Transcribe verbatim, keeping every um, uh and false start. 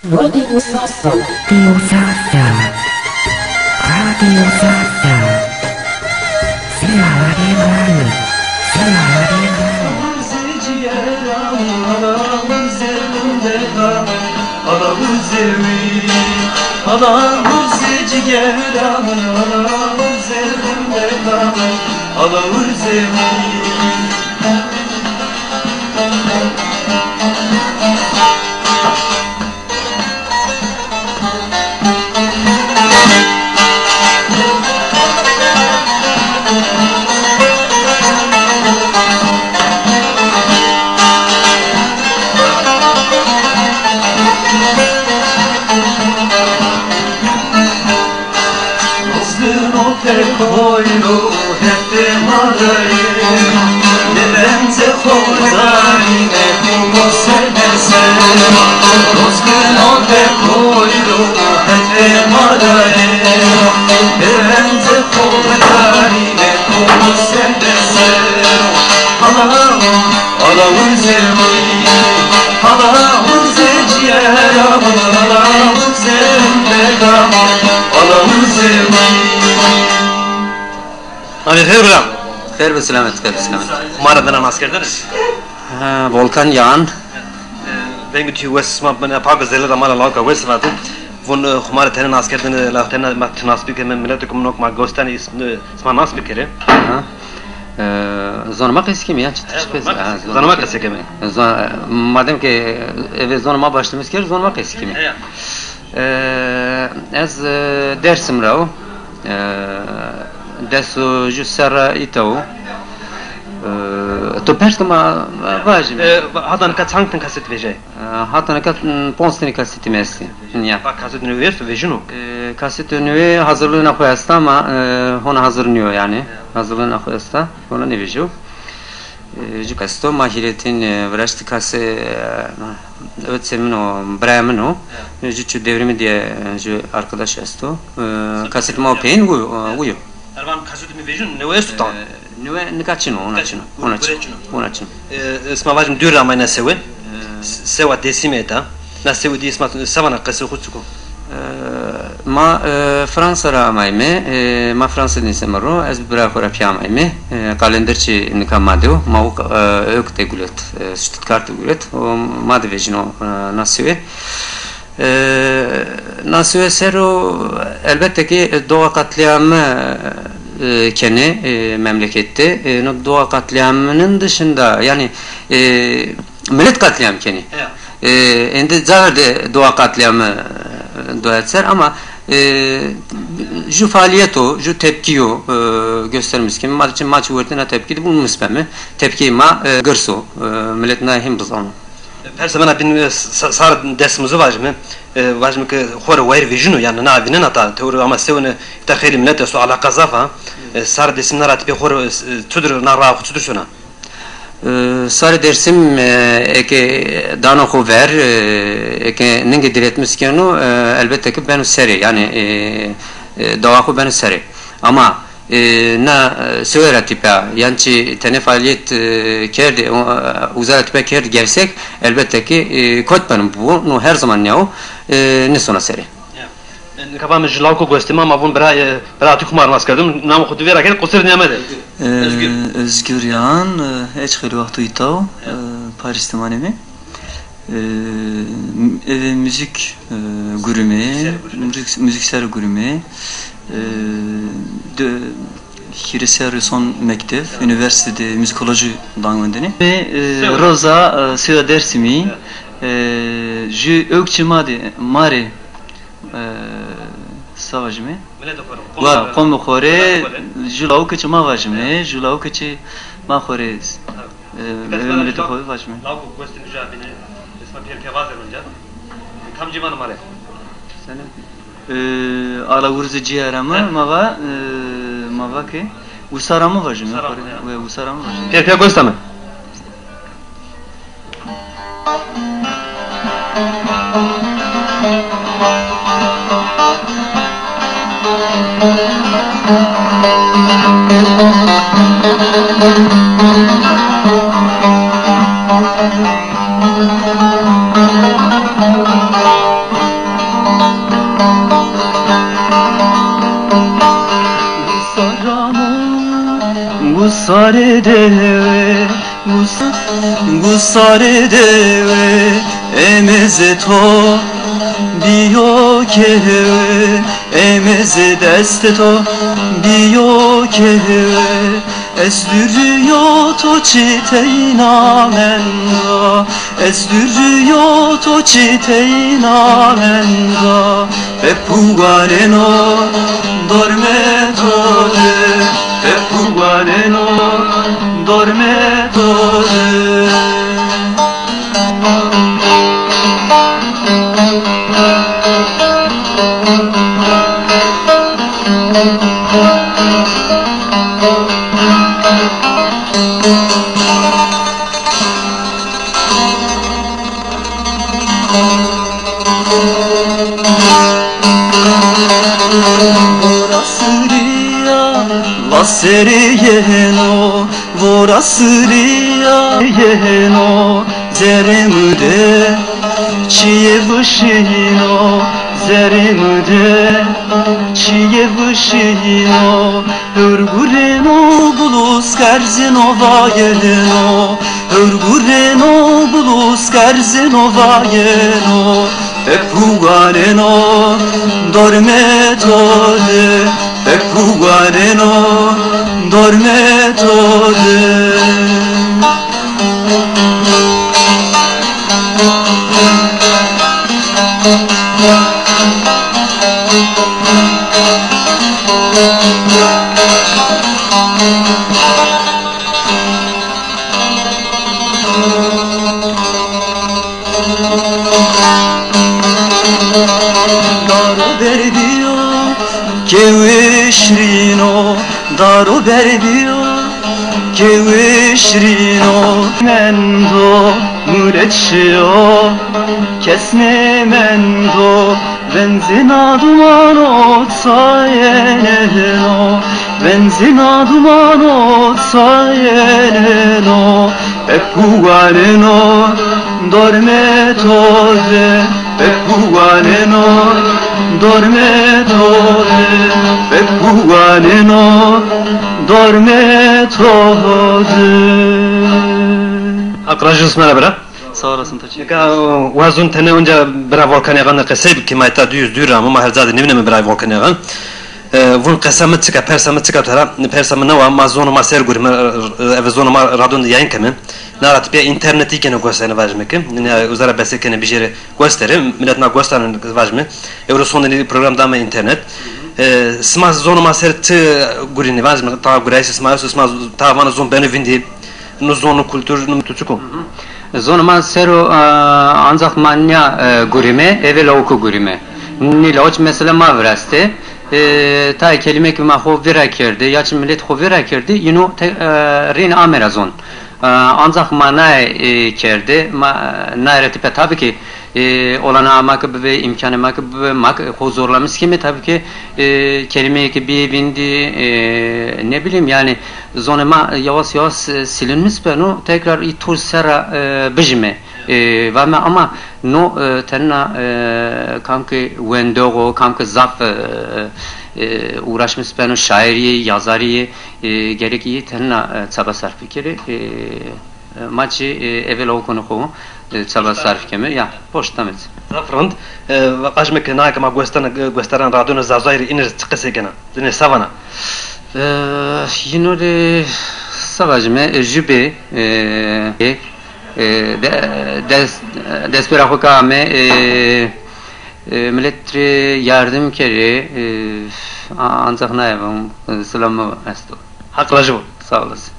Radyo Sasa. Radyo Sasa. Radyo Sasa. Sila Radyo Sasa. Sila Radyo Sasa. Abi xêr bira. Xêr bi selamet, xêr bi selamet. Ma ra dina naskerdene? Ha, Volkan Yağan. E, vengê tu wes ma bine, paka zerre ra ma ra lawka wes vate. Vun, e, xumare tene nas kerdene, la tene ma tu nas bike, min mileto ke min ok ma gostene is-, e, sima nas bikere. Ha. E, zonê ma qesî keme, yan çi tişt pes? Ha, zonê ma qesî keme. E, zon-, e, madem ke, e, eve zonê ma başlamis kerd, zonê ma qesî keme. Heya. E, ez, e, Dersim ra o. E, des û ju serra îta o. E, to pers ke ma, ma vajîme. E, hata nika çand tin kaset vejay? E, hata nika, m, ponc tinî kasetî mi estî. Ya. Bak, kaset newê esto, vejîno? E, kaset newê hazırlığına xo esta ama, e, hona hazır nîyo yani. Hazırlığına xo esta, hona nêvejîyo. E, ju esto, ma hîrêtin, e, viraştî kase, e, ötse min o, biraya min o. E, ju çu devrimi diye, e, ju arkadaş esto. E, kaset ma o peyin, u, e, uyo. Ervan kaset mi vejîno, newê esto tam? E, Newê nika çin o, ona çin o, ona çin o, ona çin o. E, e, sima vajim dûr ra amayna sewe. E. S-, sewa Dêsimî eta. Na sewe dî sima sevana qesê xo çik o? E, ma, e, Fransa ra amayme, e, ma Fransa nîseme ro, ez bi bira xo ra pîya amayme. E, kalender çi nika ma de o, ma o, e, ewk de gulet, e, Stuttgart de gulet. O ma de vejîno, e, na sewe. E, na sewe ser o, elbette ki doğa katliamı, e, kenê, e, memlekette. E, no doğa katliamının dışında, yani, e, millet katliam kenê. Ya. E, êndî caverde doğa katliamı, e, doyet ser ama, e, ju faaliyet o, ju tepki o, e, göstermiş ki, ma, ma çi wertê na tepki de bulunmuş beme. Tepki ma, e, girs o, e, millet na him bizano. Persê mina bîn, e, sa-, sar Dêsimî zî vajîme. E, vajîme ke xo rê wayîr vejîno, yanî na vînena ta, tewr ama sewine îta xeylê milet esto, alaqa zaf a. E, sar Dêsimî na ra ti pê xo rê, e, çudir na raa xo çudir sona? E, sarê Dêrsim, e, eke dano xo ver, e, eke ningê diretmis keno, e, elbette ke beno serê, yanî, e, e, dawa xo beno serê. Ama E, na, e, sewe ra tîpa, yan çi tenê faaliyet, e, kerdî, o, e, uza ra tîpa kerdî gersek, elbette ki, e, kot beno bu, no her zaman nîya o, e, nêsona serê. Ya. E, nika va mi ju lawko gostîme, ma vun bira, e, bira tu kumar nas kerdin, namê xo tu vêra kerd, qusir nîyamede. E, Özgür. Özgür Yağan, e, ez xeylê wexto îta o, e, Paris de maneme. E, eve müzik, e, gurime, müzik, müzik ser gurime, e, de, hîrê serrî son mektev, üniversitede müzikoloji dang wendene. Ve, e, roza, e, sewa Dêrsimî, e, ju ewk çi ma de, ma rê, e, sa vajime? Wa, qomê xo rê, ju lawikê çi ma vajime, ju lawikê çi ma xo rê, e, eve miletê xo vajime. Lawiko gostê mi ja bîne, esma pêr pê vazer onca. Kamcî vana ma rê? Sene. E, ala urzê cîyara mi, ma va, e, ma va ke, usara mi vajime, usara mi, ya. Ve usara mi vajime. Pêr pê gosta mi. Gusarê dewe, gus-, gusarê dewe, emeze to biyo kewe, emeze destê to biyo kewe. Ez dürüyo to çiteyna menda, ez dürüyo to çiteyna menda. Pepuganeno dorme to de, pepuganeno dorme to de. Vora sirîya la serê yeno, vora sirîya yeno, zerê mi de çiyê vişîno, zerê mi de çiyê vişîno. Hurgureno, bulus kerzeno, vayeno. Hurgureno, bulus kerzeno, vayeno. Pepuganeno dorme to de, pepuganeno dorme to de. Daro berbiyo kewe şirîno, daro berbiyo kewe şirîno. Mendo muret şiyo, kes nêmendo, venzê na dumano sayeneno, venzê na dumano sayeneno. Pepuganeno dorme to de, pepuganeno dorme to de, pepuganeno dorme to de. Haq rajin sima ra bira. Sağ olasın, teşekkür ederim. Nika, e, wazun tene onca bira Volkan Yağan qesey bikî, ma îta duyuz duyur ama ma her ca de nîvîneme bira Volkan Yağan. E, vun qesa mi çik a, persa mi çik a tera, persa mi newa, ma zono ma ser gurîme, e, e, eve zono ma radon de yayın keme. Na ra tepîya internetî gene gosterîne vajime ke. Nîya uza ra bese kene bijêre gostere, milet na gosterîne vajime. Ewro sonde nî program dame internet. E, sima zono ma ser çi gurînî vajime, ta gurayîşê sima esto, sima ta vana zon beno vîndî. No zon, no kultur, no tu çik o? Zonê ma ser o, e, ancax ma nîya, e, gurîme, eve lawiko gurîme. Nî lawik mesela ma viraşte, e, tayê kelîme ke ma xo vîra kerde, ya çi milet xo vîra kerde, yîno te-, e, rîn ame ra zon. E, ancax ma naye, e, kerde, ma, e, naye ra tepîya tabî ki, e, olana ma ki bibe, îmkanê ma ki bibe, ma ki xo zorlamis keme tabî ki, e, kelîmeyê ki bîyê vîndî, e, ne bileyim, yanî, zonê ma yawas yawas, e, silinmis beno, tekrar î tur ser ra, e, bijîme, e, vame ama no, e, tenna, e, kam ke wendox o, kam ke zaf, e, e, uğraşmis beno, şaîrî yê, yazarî yê, e, gerek î tenna, e, çaba sarf bikerê, e, e, ma çî, e, eve lawikûnê xo, e, çaba sarf keme. Ya, boş, demet. Zaf rind. E, vajime ke naye ke ma gostan, e, gosteran radyono Zazayî rê, înî rê çi qesey kena? Zinê se vana? E, yîno rê se vajime, e, jû bê, e, e, e, de-, des-, destpêra xo ke ame, e, e, milet rê yardim kerê, e, a-, ancax naye vun, e, silamê mi esto. Haq rajî bo. Sağ olasın.